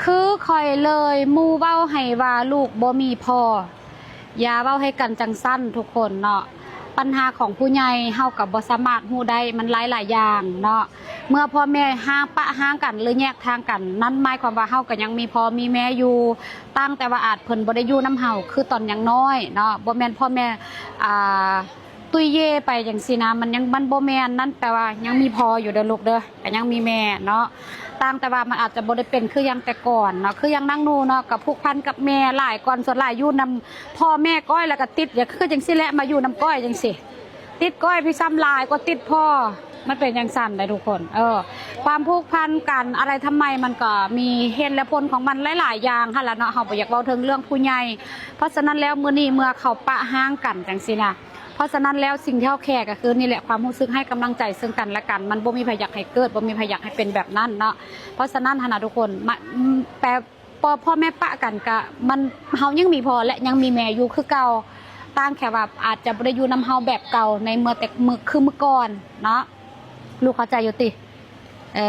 ຄືຂ້ອຍເລີຍ ໝູ່ເວົ້າໃຫ້ວ່າລູກບໍ່ມີພໍ່. ຢ່າເວົ້າໃຫ້ກັນຈັ່ງຊັ້ນທຸກຄົນເນາະ. ບັນຫາຂອງຜູ້ໃຫຍ່ເຮົາກໍບໍ່ສາມາດຮູ້ໄດ້ ມັນຫຼາຍໆຢ່າງເນາະ. ເມື່ອພໍ່ແມ່ຮ້າງປະຮ້າງກັນ ຫຼື ແຍກທາງກັນ ນັ້ນໝາຍຄວາມວ່າເຮົາກໍຍັງມີພໍ່ມີແມ່ຢູ່ ຕ່າງແຕ່ວ່າອາດເພິ່ນບໍ່ໄດ້ຢູ່ນຳເຮົາ ຄືຕອນຍັງນ້ອຍເນາະ. ບໍ່ແມ່ນພໍ່ແມ່ ອ່າ ຕຸ້ຍເຢໄປຈັ່ງຊີ້ນະ ມັນຍັງ ມັນບໍ່ແມ່ນ. ນັ້ນແປວ່າຍັງມີພໍ່ຢູ່ເດີລູກເດີ ກໍຍັງມີແມ່ເນາະ. ຕ່າງແຕ່ວ່າມັນອາດຈະບໍ່ໄດ້ເປັນຄືຢ່າງແຕ່ກ່ອນເນາະ. ຄືຢ່າງນາງນູເນາະ ກໍຜູກພັນກັບແມ່ຫຼາຍກ່ອນ ສ່ວນຫຼາຍຢູ່ນຳພໍ່ແມ່ກ້ອຍ ແລ້ວກໍຕິດ ຢ່າ ຄືຈັ່ງຊີ້ແຫຼະ ມາຢູ່ນຳກ້ອຍຈັ່ງຊີ້ ຕິດກ້ອຍພີ່ຊ້ຳຫຼາຍກວ່າຕິດພໍ່. ມັນເປັນຈັ່ງຊັ້ນໄດ໋ທຸກຄົນ. ເອີ ຄວາມຜູກພັນກັນອະໄລທຳໄມ ມັນກໍມີເຫດແລະຜົນຂອງມັນຫຼາຍໆຢ່າງຫັ້ນລະເນາະ. ເຮົາບໍ່ຢາກເວົ້າເຖິງເລື່ອງຜູ້ໃຫຍ່. ເພາະສະນັ້ນແລ້ວ ມື້ນີ້ເມື່ອເຂົາປະຮ້າງກັນຈັ່ງຊີ້ນະ ເພາະສະນັ້ນແລ້ວ ສິ່ງທີ່ເຮົາແຄກໍຄືນີ້ແຫຼະ ຄວາມຮູ້ສຶກໃຫ້ກຳລັງໃຈເຊິ່ງກັນແລະກັນ. ມັນບໍ່ມີໃຜຢາກໃຫ້ເກີດ ບໍ່ມີໃຜຢາກໃຫ້ເປັນແບບນັ້ນເນາະ. ເພາະສະນັ້ນຫັ້ນນະທຸກຄົນ ມາ ແປ ພໍ່ ພໍ່ແມ່ປະກັນກະ ມັນ ເຮົາຍັງມີພໍ່ ແລະ ຍັງມີແມ່ຢູ່ຄືເກົ່າ ຕ່າງແຄ່ວ່າອາດຈະບໍ່ໄດ້ຢູ່ນຳເຮົາແບບເກົ່າໃນເມື່ອແຕ່ມື້ ຄືມື້ກ່ອນເນາະ. ລູກເຂົ້າໃຈຢູ່ຕິ? ເອີ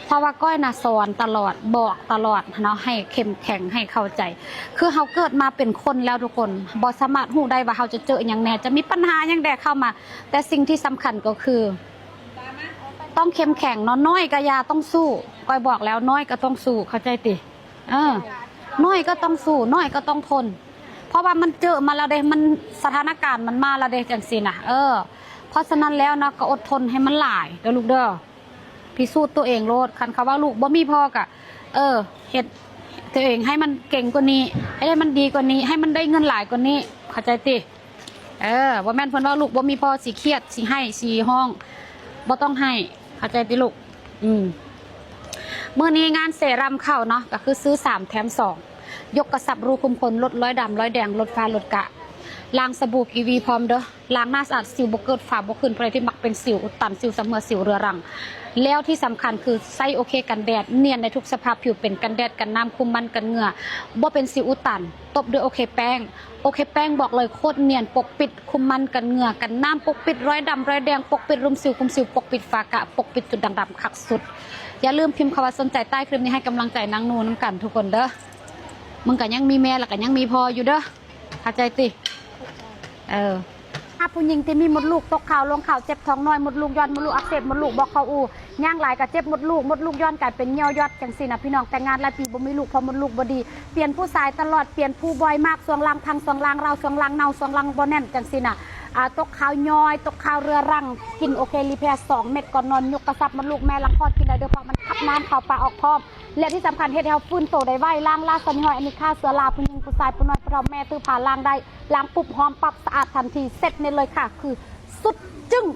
ເພາະວ່າກ້ອຍນະສອນຕະຫຼອດ ບອກຕະຫຼອດເນາະ ໃຫ້ເຂັ້ມແຂງ ໃຫ້ເຂົ້າໃຈ. ຄືເຮົາເກີດມາເປັນຄົນແລ້ວທຸກຄົນ ບໍ່ສາມາດຮູ້ໄດ້ວ່າເຮົາຈະເຈີອີ່ຫຍັງແດ່ ຈະມີບັນຫາຫຍັງແດ່ເຂົ້າມາ. ແຕ່ສິ່ງທີ່ສຳຄັນກໍຄື ຕ້ອງເຂັ້ມແຂງເນາະ. ນ້ອຍກໍຢ່າ ຕ້ອງສູ້. ກ້ອຍບອກແລ້ວ ນ້ອຍກໍຕ້ອງສູ້ ເຂົ້າໃຈຕິ? ເອີ ນ້ອຍກໍຕ້ອງສູ້ ນ້ອຍກໍຕ້ອງທົນ ເພາະວ່າມັນເຈີມາແລ້ວເດ້ ມັນ ສະຖານະການມັນມາແລ້ວເດ້ ຈັ່ງຊີ້ນະ. ເອີ ເພາະສະນັ້ນແລ້ວນະ ກໍອົດທົນໃຫ້ມັນຫຼາຍເດີລູກເດີ ພິສູດຕົວເອງໂລດ. ຄັນເຂົາວ່າລູກບໍ່ມີພໍ່ກໍ ເອີ ເຮັດຕົວເອງໃຫ້ມັນເກັ່ງກວ່ານີ້ ໃຫ້ມັນດີກວ່ານີ້ ໃຫ້ມັນໄດ້ເງິນຫຼາຍກວ່ານີ້ ເຂົ້າໃຈຕິ? ເອີ ບໍ່ແມ່ນເພິ່ນເວົ້າລູກບໍ່ມີພໍ່ຊິຄຽດ ຊິໄຫ້ ຊິຮ້ອງ ບໍ່ຕ້ອງໄຫ້ ເຂົ້າໃຈຕິລູກ? ອືມ ມື້ນີ້ງານເຊຣັມເຂົ້າເນາະ ກໍຄືຊື້ສາມແຖມສອງ ຍົກກະຊັບຮູຂຸມຂົນ ລົດລອຍດຳລອຍແດງ ລົດຟ້າລົດກະ ລ້າງສະບູກີວີພ້ອມເດີ ລ້າງໜ້າສະອາດ ສິວບໍ່ເກີດ ຝາບໍ່ຂຶ້ນ. ຜູ້ໃດທີ່ມັກເປັນສິວອຸດຕັນ ສິວສະເໝືອ ສິວເຮືອລັງ ແລ້ວທີ່ສຳຄັນຄືໃຊ້ໂອເຄກັນແດດ ນຽນໃນທຸກສະພາບຜິວ ເປັນກັນແດດ ກັນນ້ຳ ຄຸມມັນກັນເຫຍື້ອ ບໍ່ເປັນສິວອຸດຕັນ ຕົບດ້ວຍໂອເຄແປ້ງ. ໂອເຄແປ້ງບອກເລີຍ ໂຄດນຽນ ປົກປິດ ຄຸມມັນກັນເຫຍື້ອ ກັນນ້ຳ ປົກປິດຮອຍດຳຮອຍແດງ ປົກປິດລຸ່ມສິວ ຄຸມສິວ ປົກປິດຝາກະ ປົກປິດຈຸດດ່າງດຳຄັກສຸດ. ຢ່າລືມພິມຄຳວ່າສົນໃຈໃຕ້ຄລິບນີ້ ໃຫ້ກຳລັງໃຈນາງນູນຳກັນທຸກຄົນເດີ. ມຶງກໍຍັງມີແມ່ ແລ້ວກໍຍັງມີພໍ່ຢູ່ເດີ ເຂົ້າໃຈຕິ? ເອີ ຖ້າຜູ້ຍິງທີ່ມີມົດລູກຕົກຂາວ ລົງຂາວ ເຈັບທ້ອງນ້ອຍ ມົດລູກຍ້ອນ ມົດລູກອັກເສບ ມົດລູກບໍ່ເຂົ້າອູ່ ຍ່າງຫຼາຍກໍເຈັບມົດລູກ ມົດລູກຍ້ອນກາຍເປັນຍ່ຽວຍອດ ຈັ່ງຊີ້ນະພີ່ນ້ອງ. ແຕ່ງງານຫຼາຍປີບໍ່ມີລູກ ເພາະມົດລູກບໍ່ດີ ປ່ຽນຜູ້ຊາຍຕະຫຼອດ ປ່ຽນຜູ້ບ່ອຍມາກ ຊ່ວງລ່າງພັງ ຊ່ວງລ່າງຮ້າວ ຊ່ວງລ່າງເນົ່າ ຊ່ວງລ່າງບໍ່ແໜ້ນ ຈັ່ງຊີ້ນະ. ອ່າ ຕົກຂາວຍ້ອຍ ຕົກຂາວເຮືອລັງ ກິນໂອເຄຣີແພສອງເມັດກ່ອນນອນ ຍົກກະຊັບມົດລູກ ແມ່ຫຼັງຄອດ ກິນໄດ້ເດີ ເພາະມັນຂັບນ້ຳເຂົ້າປາອອກພ້ອມ ແລະ ທີ່ສຳຄັນເຮັດໃຫ້ເຮົາຟື້ນໂຕໄດ້ໄວ ລ້າງລາຊະນິຫອຍ ອັນນີ້ຂ້າເຊື້ອລາ ຜູ້ຍິງ ຜູ້ຊາຍ ຜູ້ນ້ອຍ ຜູ້ເຖົ້າ ແມ່ ຕື້ ພາລ້າງໄດ້ ລ້າງປຸບ ຫອມປັບ ສະອາດທັນທີ ເຊັດນີ້ເລີຍຄ່ະ ຄືສຸດຈຶ້ງ.